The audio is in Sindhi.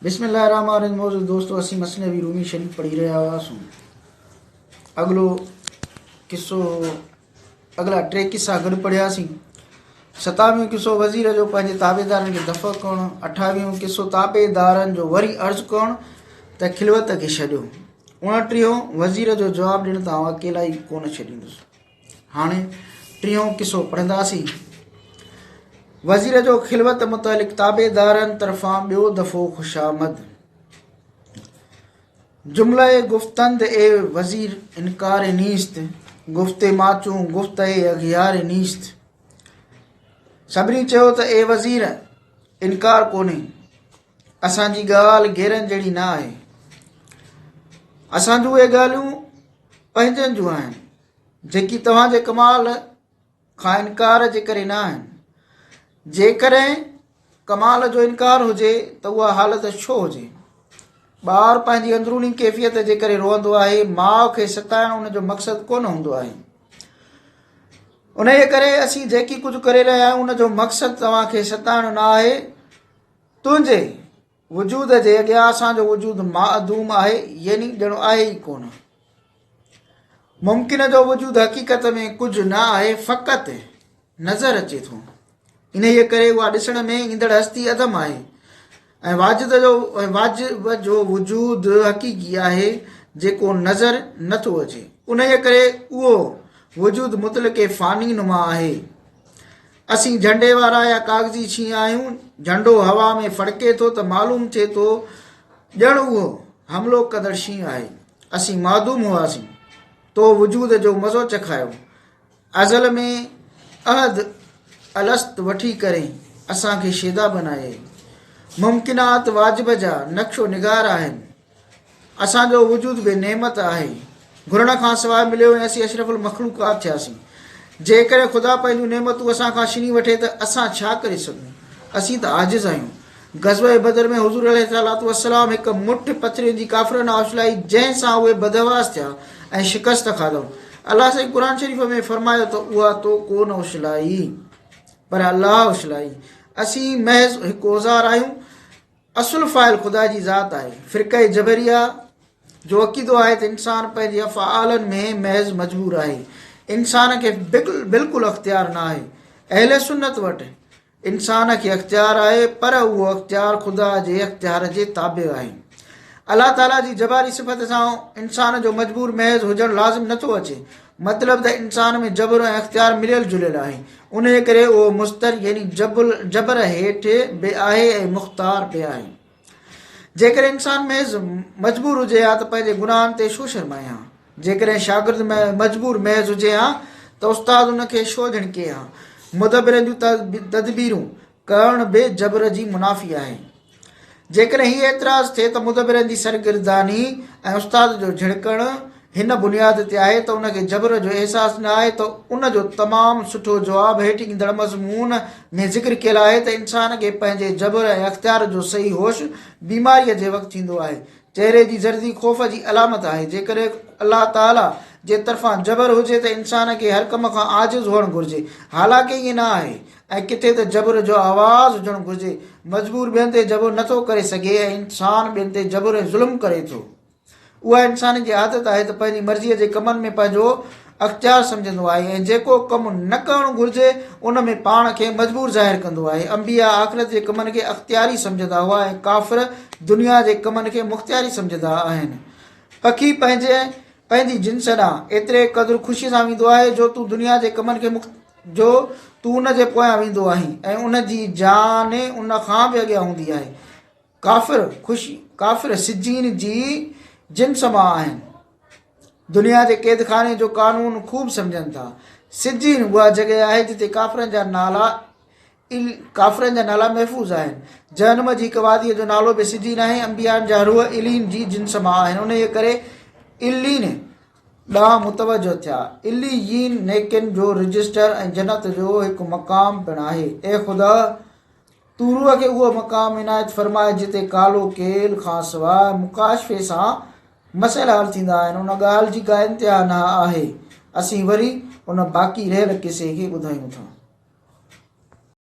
بسم الله الرحمن الرحيم موجود دوستو اسين مثنوي رومي شريف پڙهي رهيا هئاسون اڳلو قصو اڳلا ٽي قصا گڏ پڙهياسين ستاويهون قصو وزير جو پنهنجي تابعدارن کي دفع ڪرڻ اٺاويهون قصو تابعدارن جو وري عرض ڪرڻ ته خلوت کي ڇڏيو اڻٽيهون وزير جو جواب ڏيڻ ته آئون اڪيلائي ڪونه ڇڏيندس هاڻي ٽيهون قصو پڙهنداسين. وزير جو خلوت متعلق تابعدارن طرفان ٻيو دفعو خوشامد. جمله گفتند اي وزير انڪار نيست، گفت ماچون گفت اي اغيار نيست. سڀني چيو ته اي وزير انڪار ڪونهي، اسان جي ڳالهه غيرن جهڙي نه آهي. اسان جون اهي ڳالهيون پنهنجن جون آهن، جيڪي توهان جي ڪمال کان انڪار جي ڪري نه آهن. جيڪڏهن ڪمال جو انڪار هجي ته اها حالت ڇو هجي؟ ٻار پنهنجي اندروني ڪيفيت جي ڪري روئندو آهي، ماء کي ستائڻ ان جو مقصد ڪونه هوندو آهي. انهيء ڪري اسين جيڪي ڪجهه ڪري رهيا آهيون ان جو مقصد توهان کي ستائڻ نه آهي. تنهنجي وجود جي اڳيان اسان جو وجود معدوم آهي يعني ڄڻ آهي ئي ڪونه. ممڪن جو وجود حقيقت ۾ ڪجهه نه آهي فقط نظر اچي ٿو. انهيء ڪري اها ڏسڻ ۾ ايندڙ هستي عدم آهي ۽ واجد جو ۽ واجب جو وجود حقيقي آهي جيڪو نظر نه ٿو اچي. انهيء ڪري اهو وجود مطلق فاني نما آهي. اسين جهنڊي وارا يا ڪاغذي شينهن آهيون. جهنڊو هوا ۾ ڦڙڪي ٿو ته معلوم ٿئي ٿو ڄڻ اهو حملو ڪندڙ شينهن آهي. اسين معدوم هئاسين. تو وجود جو مزو چکايو. ازل ۾ عهد الست وٺي ڪري اسان کي شيدا بنايئي. ممڪنات واجب جا نقش و نگار آهن. اسان جو وجود به نعمت آهي. گهرڻ کان سواء مليو ۽ اسين اشرف المخلوقات ٿياسين. جيڪڏهن خدا پنهنجون نعمتون اسان کان ڇني وٺي ته اسان ڇا ڪري سگهون؟ اسين ته عاجز آهيون. غزوه بدر ۾ حضور عليه الصلوة والسلام هڪ مٺ پٿرين جي ڪافرن ڏانهن اڇلائي جنهن سان اهي بدحواس ٿيا ۽ شڪست کاڌائون. الله سائين قرآن شريف ۾ فرمايو ته اها تو ڪو نه اڇلائي پر الله اڇلائي. اسين محض هڪ اوزار آهيون. اصل فاعل خدا جي ذات آهي. فرقه جبريه جو عقيدو آهي ته انسان پنهنجي افعالن ۾ محض مجبور آهي. انسان کي بلڪل اختيار نه آهي. اهل سنت وٽ انسان کي اختيار آهي پر اهو اختيار خدا جي اختيار جي تابع آهي. الله تعاليٰ جي جباري صفت سان انسان جو مجبور محض هجڻ لازم نٿو اچي. مطلب ته انسان ۾ جبر ۽ اختيار مليل جليل آهي. انهيء ڪري اهو مضطر يعني جبر هيٺ به آهي ۽ مختار به آهي. جيڪڏهن انسان محض مجبور هجي ها ته پنهنجي گناهن تي ڇو شرمائي ها؟ جيڪڏهن شاگرد مجبور محض هجي ها ته استاد ان کي ڇو جهڻڪي ها؟ مدبرن جون تدبيرون ڪرڻ به جبر جي منافي آهي. جيڪڏهن هي اعتراض ٿئي ته مدبرن جي سرگرداني ۽ استاد جو جهڙڪڻ هن بنياد تي آهي ته ان کي جبر جو احساس نه آهي ته ان جو تمام سٺو جواب هيٺ ايندڙ مضمون ۾ ذڪر ڪيل آهي ته انسان کي پنهنجي جبر ۽ اختيار جو صحيح هوش بيماريء جي وقت ٿيندو آهي. چهري جي زردي خوف جي علامت آهي. جيڪڏهن الله تعاليٰ جي طرفان جبر هجي ته انسان کي هر ڪم کان عاجز هئڻ گهرجي. حالانڪه ائين نه آهي ۽ ڪٿي ته جبر جو آواز هجڻ گهرجي. مجبور ٻين تي جبر نه ٿو ڪري سگهي ۽ انسان ٻين تي جبر ۽ ظلم ڪري ٿو. اها انسان جي عادت آهي ته پنهنجي مرضيء جي ڪمن ۾ پنهنجو اختيار سمجهندو آهي ۽ جيڪو ڪم نه ڪرڻ گهرجي ان ۾ پاڻ کي مجبور ظاهر ڪندو آهي. انبياء آخرت جي ڪمن کي اختياري سمجهندا هئا ۽ ڪافر دنيا جي ڪمن کي مختياري سمجهندا آهن. پکي پنهنجي پنهنجي جنس ڏانهن ايتري قدر خوشيء سان ويندو آهي جو تون دنيا جي ڪمن کي جو تون ان جي پويان ويندو آهين ۽ ان جي جان ان کان به اڳيان هوندي آهي. ڪافر خوشي ڪافر سجين جي جنس مان آهن. دنيا جي قيدخاني جو قانون خوب سمجهن ٿا. سجين اها جڳهه آهي جتي ڪافرن جا نالا ڪافرن جا نالا محفوظ آهن. جهنم جي هڪ واديء جو نالو به سجين آهي. انبيائن جا روح علين جي جنس مان آهن. انهيء ڪري علين ڏانهن متوجه ٿيا. عليين نيڪين جو رجسٽر ۽ جنت جو هڪ مقام پڻ آهي. اي خدا! تون روح کي اهو مقام عنايت فرماء جتي قال و قيل کان سواء مڪاشفي سان مسئلا حل ٿيندا آهن. ان ڳالهه جي ڪا انتها نه آهي. اسين وري ان باقي رهيل قصي کي ٻڌايون ٿا.